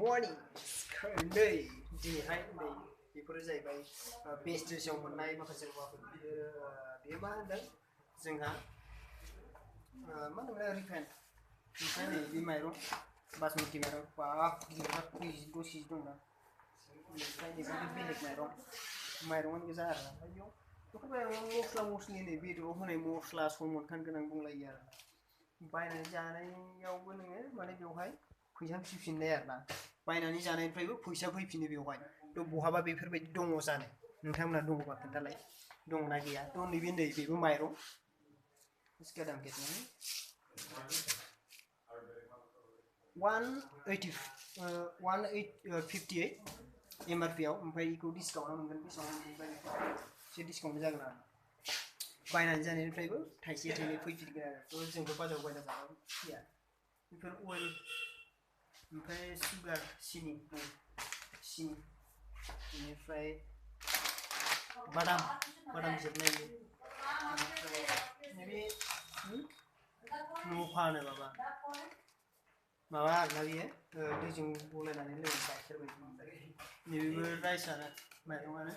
morning नै दिनैहाय नै बेफोरो जाहैबाय बेस्टेजाव मोननाय माखासे मुवाफोर बेयो मा होनदों जोंहा मा होनोमोन रिफाइन ओमफ्राय नै बे माइरं बासमति माइरं बाब गिदिरथार दसे दंना ओमफ्राय नैबे बेलेग माइरंआनो गोजा आरो ओमफ्राय बेयाव मस्ला मस्लि नै बेदराव होनाय मस्ला सलमनखान गोनां दंलायो आरो बायनानै जानायावबो नोङो माने बेवहाय फैसा फैफिननाय आरो ना बायनानै जानायनिफ्रायबो फैसा फैफिनो बेवहाय थ' बहाबा बेफोरबायदि दङ जानो नोंथांमोना दङबा खोन्थालाय दंना गैया थ' नैबे नै बेबो माइरं सिगां गेटनानै 158 MRP आव ओमफ्राय बेखौ डिसकाउन्टआव मोनगोन बेसेबां मोनगोन एसे डिसकाउन्ट जागोन आरो बायनानै जानायनिफ्रायबो थाइसे थाइनै फैफिनगोन आरो थ' जोंथ' बाजाराव बायना जानांगौ फैया बेफोर अइल ओमफ्राय सुगार सिनि बेनिफ्राय बादाम जोबनाय ओमफ्राय नैबे न'आव फानो माबा आरोना बेयो दैजों गलायनानै लोङो गाइखेर बायदि नैबेबो राइसआनो माइरंआनो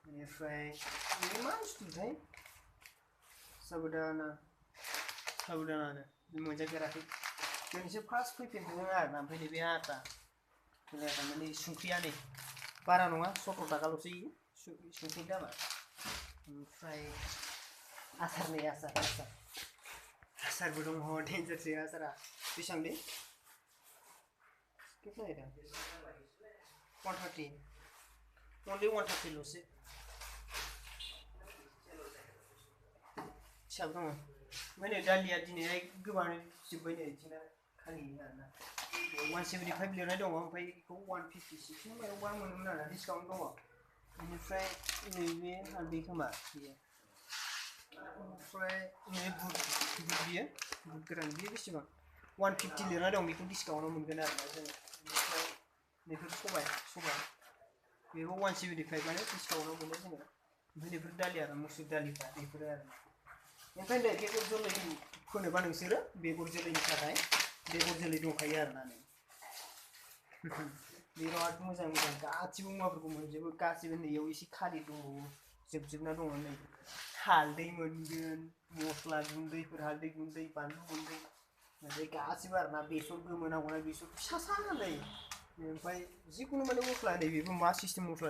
बेनिफ्राय मा बुस्थुथाय साबुदाना मोनजाफेराखै जोंसो फार्स्ट फैफिनदों आरो ना ओमफ्राय नैबे आटा माने संख्रिया नै बारा नङा 17 थाखाल'सो संख्रिनि दामा ओमफ्राय आसार नै आसारबो दङ डेन्जारसो आसारा बेसेबां दे खेब नायदों 130 only 130 ल'सो फिसाबो दङ ओमफ्राय नै दालिया दिनैहाय गोबाङानो जोब्बाय नै बिदिनो खालि आरोना 175 लिरनाय दङ ओमफ्राय बेखौ 156 मायावबा मोनोमोन आरो डिसकाउन्ट दङ बेनिफ्राय नैबे हालदै खोमा बेयो ओमफ्राय नै बुट बियो बुट गोरान बियो बेसेबां 150 लिरनाय दं बेखौ डिसकाउन्टआव मोनगोन आरोना जों ओमफ्राय नैफोर सबाय बेखौ 175 माने डिसकाउन्टआव मोनो जोङो ओमफ्राय नैफोर दालि आरो मुसुर दालिफ्रा बेफोरो आरो ओमफ्राय नै बेगर जोलै फोनोबा नोंसोरो बेगर जोलैनि थाखाय बेगर जोलै दंखायो आरोना नै बिराद मोजां गासिबो मुवाफोरखौ मोनजोबो गासिबो नैयाव एसे खालि दंबावो जोबजोबना दङ नै हालदै मोनगोन मस्ला गुन्दैफोर हालदै गुन्दै बानलु गुन्दै ओमफ्राय गासिबो आरोना बेसर गोमो नांगौना बेसर फिसा नै ओमफ्राय जिखुनु माने मस्ला नै बेबो मा सिस्टेम मस्ला